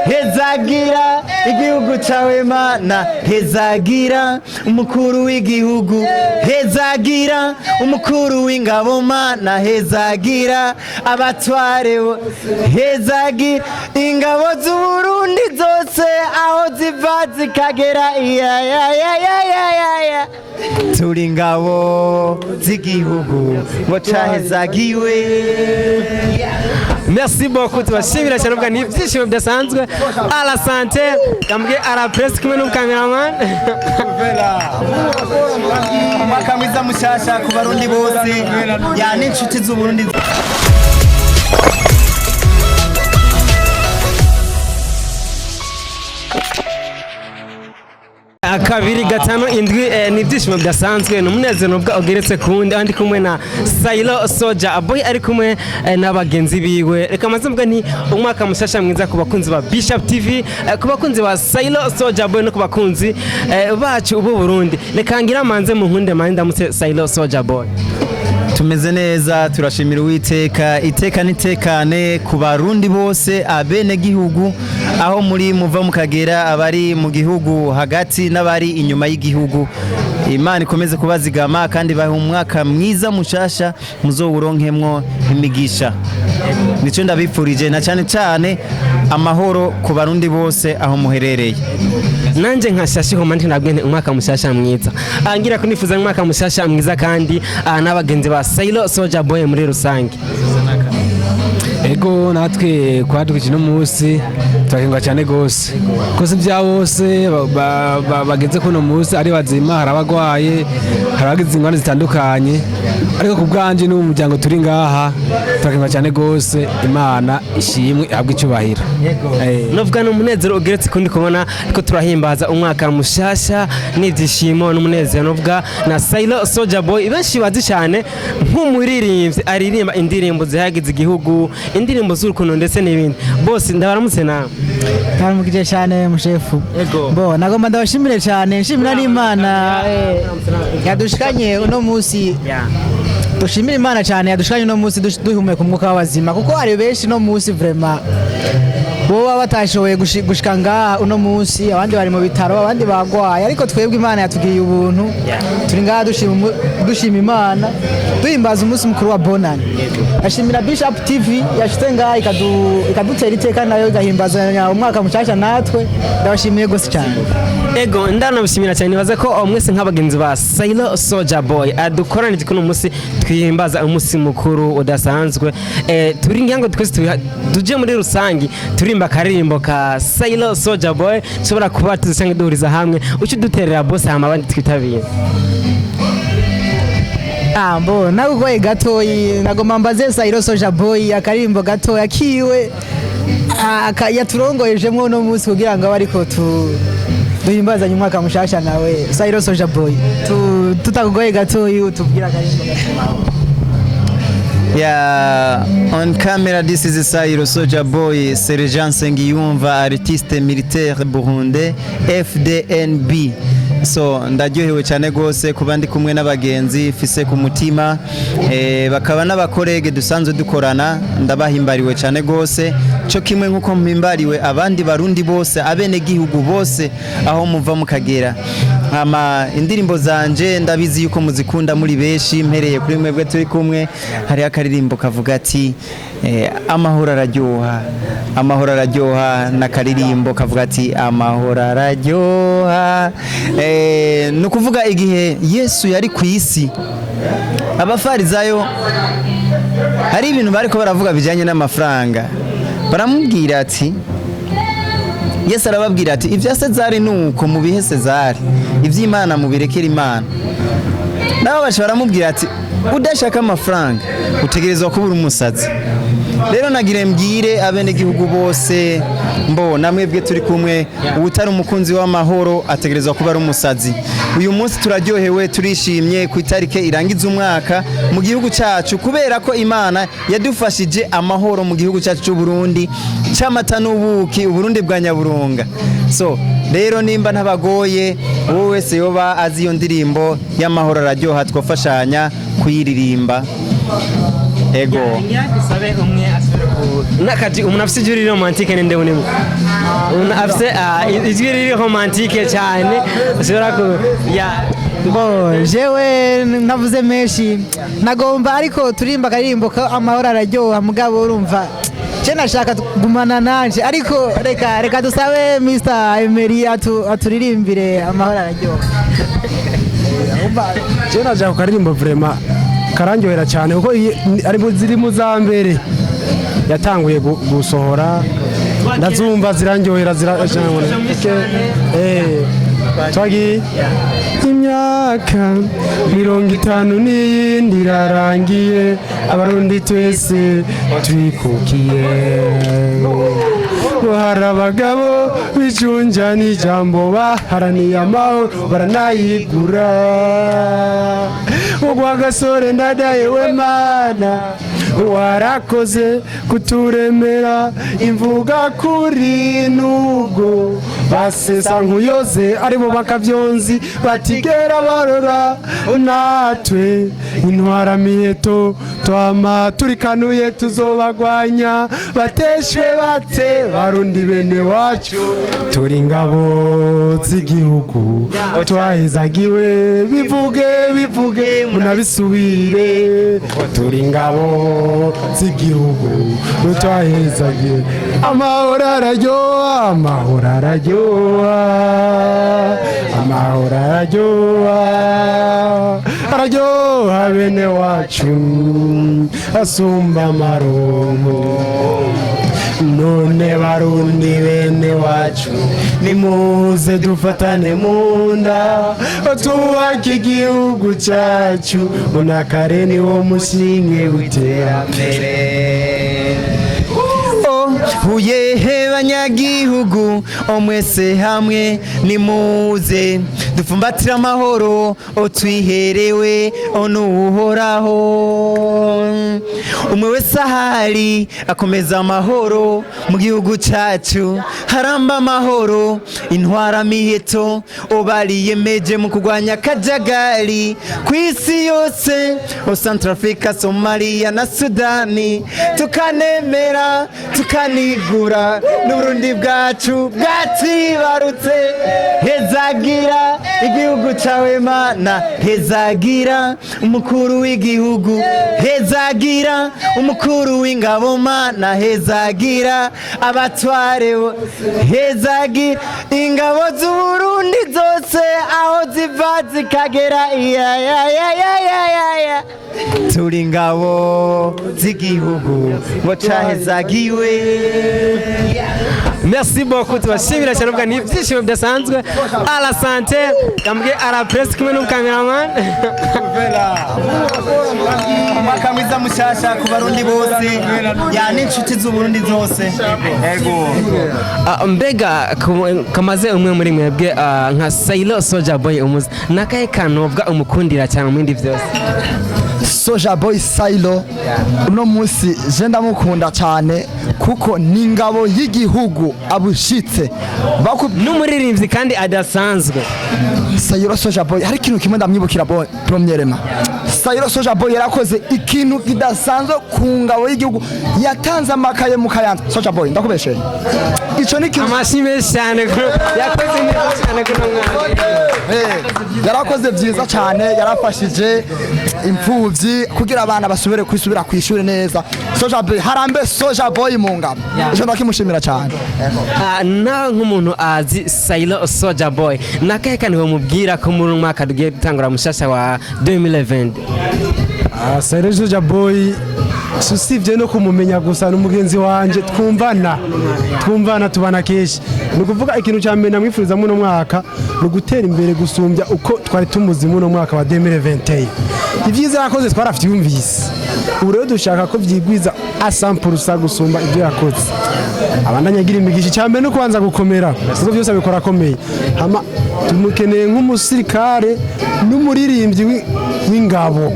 Hezagira igihugu cawe Mana, hezagira umukuru w'igihugu, hezagira umukuru w'ingabo Mana, hezagira abatware hezagira ingabo z'Uburundi zose aho ziva zikagera. Iya ya ya ya ya ya ya, turi ingabo z'igihugu ngo cahezagiwe. Merci beaucoup, tubashimira cyane. Ubwa ni ibyishimo bidasanzwe. À la santé, kambwe à la presse kumwe n'umukameraman. Umwaka mwiza mushasha ku Barundi bose ya n'inshuti z'Uburundi. 257. Ni ibyishimo bidasanzwe, ni umunezero ubwa ugeretse ku wundi, aho ndi kumwe na Sayiro Soja Boy, ari kumwe n'abagenzi biwe. Reka maze mvuga nti umwaka mushasha mwiza ku bakunzi ba Bishop TV, ku bakunzi ba Sayiro Soja Boy no ku bakunzi bacu b'u Burundi. Reka ngira manze mu nkunde manje ndamutse Sayiro Soja Boy. Tumeze neza, turashimira Uwiteka. Iteka n'itekane ku Barundi bose, abenegihugu aho muri muva mukagera, abari mu gihugu hagati n'abari inyuma y'igihugu. Imana ikomeze kubazigama kandi bahe umwaka mwiza mushasha, muzowuronkemwo imigisha. Nicyo ndabipfurije, na cyane cyane amahoro ku Barundi bose aho muherereye. Nanjye nka Shashi Homa ntabwo nti umwaka mushasha mwiza. Ngira ko nifuza umwaka mushasha mwiza kandi n'abagenzi ba Sayiro Soja Boy muri rusange. Ego, natwe kwadukije uno munsi turakengwa cyane gose, ko si bya bose bageze kuno munsi ari bazima. Hari abagwaye, hari abagize ingorane zitandukanye, ariko ku bwanje n'ubu muryango turi ngaha turakengwa cyane gose. Imana ishimwe, ihabwe icyubahiro. Novuga ni umunezero ugeretse kundi kubona ko turahimbaza umwaka mushasha n'ibyishimo n'umunezero. Novuga na Sayiro Soja Boy benshi bazi cyane nk'umuririmbyi aririmba indirimbo zihayagiza igihugu, indirimbo z'urukundo ndetse n'ibindi. Bose ndabaramutse nawe. Ndaramukije cyane, mushefu. Ego. Bo nagomba ndabashimire cyane, nshimira n'Imana yadushikanye uno munsi. Dushimire Imana cyane yadushikanye uno munsi duhumeka umwuka w'abazima, kuko hari benshi uno munsi vraiment bo baba batashoboye gushika ngaha uno munsi, abandi bari mu bitaro, abandi bagwaye, ariko twebwe Imana yatugiriye ubuntu, turi ngaha dushima Imana, duhimbaza umunsi mukuru wa Bonani. Ashimira Bishop TV yashitse ngaha ikadutera iteka, nayo igahimbazanya umwaka mushasha natwe. Ndabashimiye gose cyane. Ego, ndanabishimira cyane. Nibaza ko mwese nk'abagenzi ba Sayiro Soja Boy dukoranije kuno munsi twihimbaza umunsi mukuru udasanzwe, turi ngira ngo twese tuje muri rusangi turimba akaririmbo ka Sayiro Soja Boy dushobora kuba tuzisange duhuriza hamwe. Uce uduterera bose hama abandi twitabire. Ah, mbo nagugoye gatoyi, nagomba mbaze Sayiro Soja Boy akaririmbo gatoya kiwe yaturongoyejemwo uno munsi kugira ngo abe ariko tu duhimbazanye umwaka mushasha nawe. Sayiro Soja Boy, tutakugoye gatoyi, utubwira akaririmbo gatoyi. Yeah, on camera this is Sairo Soja Boy, Sergeant Sengiyumva, artiste militaire burundais, FDNB. So ndaryohewe cyane gose kuba ndi kumwe n'abagenzi fise ku mutima, bakaba n'abakorege dusanzwe dukorana. Ndabahimbariwe cyane gose, cyo kimwe nk'uko mpimbariwe abandi Barundi bose, abenegihugu bose aho muva mukagera. Hama indirimbo zanje ndabizi yuko muzikunda muri benshi. Mpereye kuri mwebwe turi kumwe, hariho akaririmbo kavuga ati amahoro araryoha, amahoro araryoha, n'akaririmbo kavuga ati amahoro araryoha. Ni ukuvuga igihe Yesu yari ku isi, abafarizayo hari ibintu bariko baravuga bijyanye n'amafaranga, baramubwira ati, Yesu arababwira ati: "Ibya Sezari ni uko mubihe Sezari, iby'Imana mubirekere Imana." Nabo baca baramubwira ati: "Udashaka amafaranga utegerezwa kuba uri umusazi." Rero nagire mbwire abenegihugu bose, mbona mwebwe turi kumwe, uwutari umukunzi w'amahoro ategerezwa kuba ari umusazi. Uyu munsi turaryohewe, turishimye ku itariki irangiza umwaka mu gihugu cyacu, kubera ko Imana yadufashije amahoro mu gihugu cyacu cy'u Burundi cy'amata n'ubuki, Uburundi bwa nyaburunga. So rero nimba ntabagoye, wowe wese yoba azi iyo ndirimbo y'amahoro araryoha, twafashanya kuyiririmba. Ego. Dusabe umwe asubire ku nakaji. Umuntu afise ijwi riri romantique ninde? Unimwe umuntu afise ijwi riri romantique cyane ashobora ku ya. Bo jewe ntavuze menshi, nagomba ariko turimba akaririmbo ko amahoro araryoha, mugabo urumva je nashaka gumana nanje, ariko reka dusabe Mr Emery aturirimbire amahoro araryoha. Je naja ku karirimbo, vraiment karandyohera cyane kuko ari mu ziri mu za mbere yatanguye gusohora, ndazumva zirandyohera zira. Twagiye imyaka 50 n'iyindi irarangiye, Abarundi twese twikukiye, ngo hari abagabo b'icunja n'ijambo baharaniye amahoro baranayigura, ngo gasore ndadaye we mana warakoze kuturemera imvuga kuri, nubwo basesa nkuyoze aribo bakavyonzi batigera barora, natwe intwara miheto twama turikanuye, tuzobagwanya bateshwe bate. Barundi bene wacu, turi ingabo z'igihugu twahezagiwe, bivuge bivuge munabisubire, turi ingabo z'igihugu twahezagiwe. Amahoro araryoha, amahoro araryoha, amahoro araryoha, araryoha bene wacu, asumba amaronko. None Barundi bene wacu, nimuze dufatane mu nda twubake igihugu cyacu, unakare ni wo mushinge w'iterambere. Huyehe banyagihugu, omwese hamwe nimuze dupfumbatire amahoro otwiherewe onuhoraho. Umwe wese ahari akomeza amahoro mu gihugu cyacu, haramba amahoro. Intwara miheto obariyemeje mu kurwanya akajagari ku isi yose, o Centrafrica, Somalia na Sudani, tukanemera tukanigura n'Uburundi bwacu bwatibarutse. Hezagira igihugu cyawe Mana, hezagira umukuru w'igihugu, hezagira umukuru w'ingabo Mana, hezagira abatware, hezagira ingabo z'Uburundi zose aho ziva zikagera. Iya ya ya ya ya ya ya, turi ingabo z'igihugu ngo cahezagiwe. Merci beaucoup, tubashimira cyane. Ubwa ni ibyishimo bidasanzwe. À la santé kambwe, à la presse kumwe n'umukameraman. Umwaka mwiza mushasha ku Barundi bose ya n'inshuti z'Uburundi zose, ego. Mbega kamaze umwe muri mwebwe, nka Sailo Soja Boy, umuzi nakahe kantu uvuga umukundira cyane mu bindi byose? Soja Boy Sailo uno munsi je ndamukunda cyane kuko ni ingabo y'igihugu abushitse. N'umuririmbyi kandi adasanzwe. Sailo Soja Boy, hari ikintu kimwe ndamwibukira. Boy premièrement, Sailo Soja Boy yarakoze ikintu kidasanzwe ku ngabo y'igihugu, yatanze amakaye mu Kayanza. Soja Boy, ndakubesheye, ico ni ikintu Amashyi menshi cyane, yakoze neza cyane kuno mwana. Yarakoze byiza cyane, yarafashije imfubyi kugira abana basubire kwisubira ku ishuri neza. Soja Boy harambe, Soja Boy mu ngabo, ico ndakimushimira cyane. Nawe nk'umuntu azi Sailo Soja Boy, nakahe kantu bamubwira ko muri uyu mwaka tugiye gutangura mushasha wa 2020? Sailo Soja Boy, usibye no kumumenya gusa, ni umugenzi wanje, twumvana tubana kenshi. Ni ukuvuga ikintu cya mbere namwifuriza muno mwaka ni ugutera imbere gusumbya uko twari tumuzi muno mwaka wa 2021. Ibyiza yakoze twaravyumvise, ubu rero dushaka ko vyigwiza asampurusa gusumba ibyo yakoze, abandanya agira imigisha. Icya mbere no kubanza gukomera, kuko byose abikora akomeye. Hama tumukeneye nk'umusirikare n'umuririmbyi w'ingabo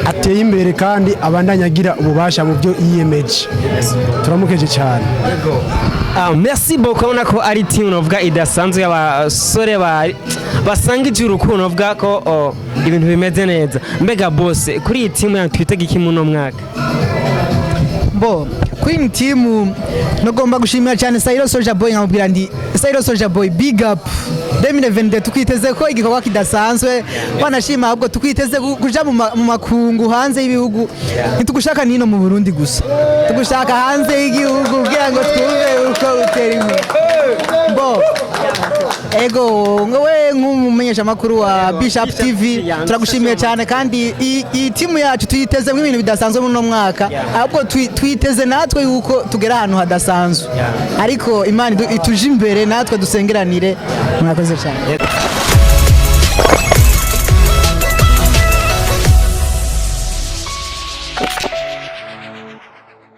ateye imbere kandi abandanya agira ububasha mu byo yiyemeje. Turamukeje cyane. Merci beaucoup. Urabona ko ari team novuga idasanzwe y'abasore basanga urukundo, novuga ko ibintu bimeze neza. Mbega bose kuri iyi team yanyu twitega iki muno mwaka? Bo Queen Team, nagomba gushimira cyane Sairo Soldier Boy, nkamubwira ndi Sairo Soldier Boy, big up. 2022 tukwiteze ko igikorwa kidasanzwe, wanashima ahubwo tukwiteze kuja mu makungu, hanze y'ibihugu. Ntitugushaka nino mu Burundi gusa, tugushaka hanze y'igihugu kugira ngo twumve uko utera imbere. Bo ego, ngo we nk'umumenyeshamakuru wa Bishop TV, turagushimiye cyane. Kandi iyi timu yacu tuyitezemo ibintu bidasanzwe muri uno mwaka. Ahubwo twiteze natwe yuko tugera ahantu hadasanzwe, ariko Imana ituje imbere, natwe dusengeranire. Murakoze cyane.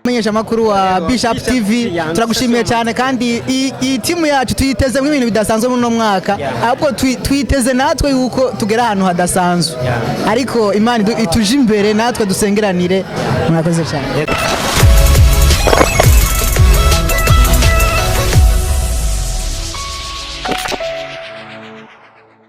Umumenyeshamakuru wa Bishop TV, turagushimiye cyane. Kandi iyi timu yacu tuyitezemo ibintu bidasanzwe muri uno mwaka. Ahubwo twiteze natwe yuko tugera ahantu hadasanzwe, ariko Imana ituje imbere, natwe dusengeranire. Murakoze cyane.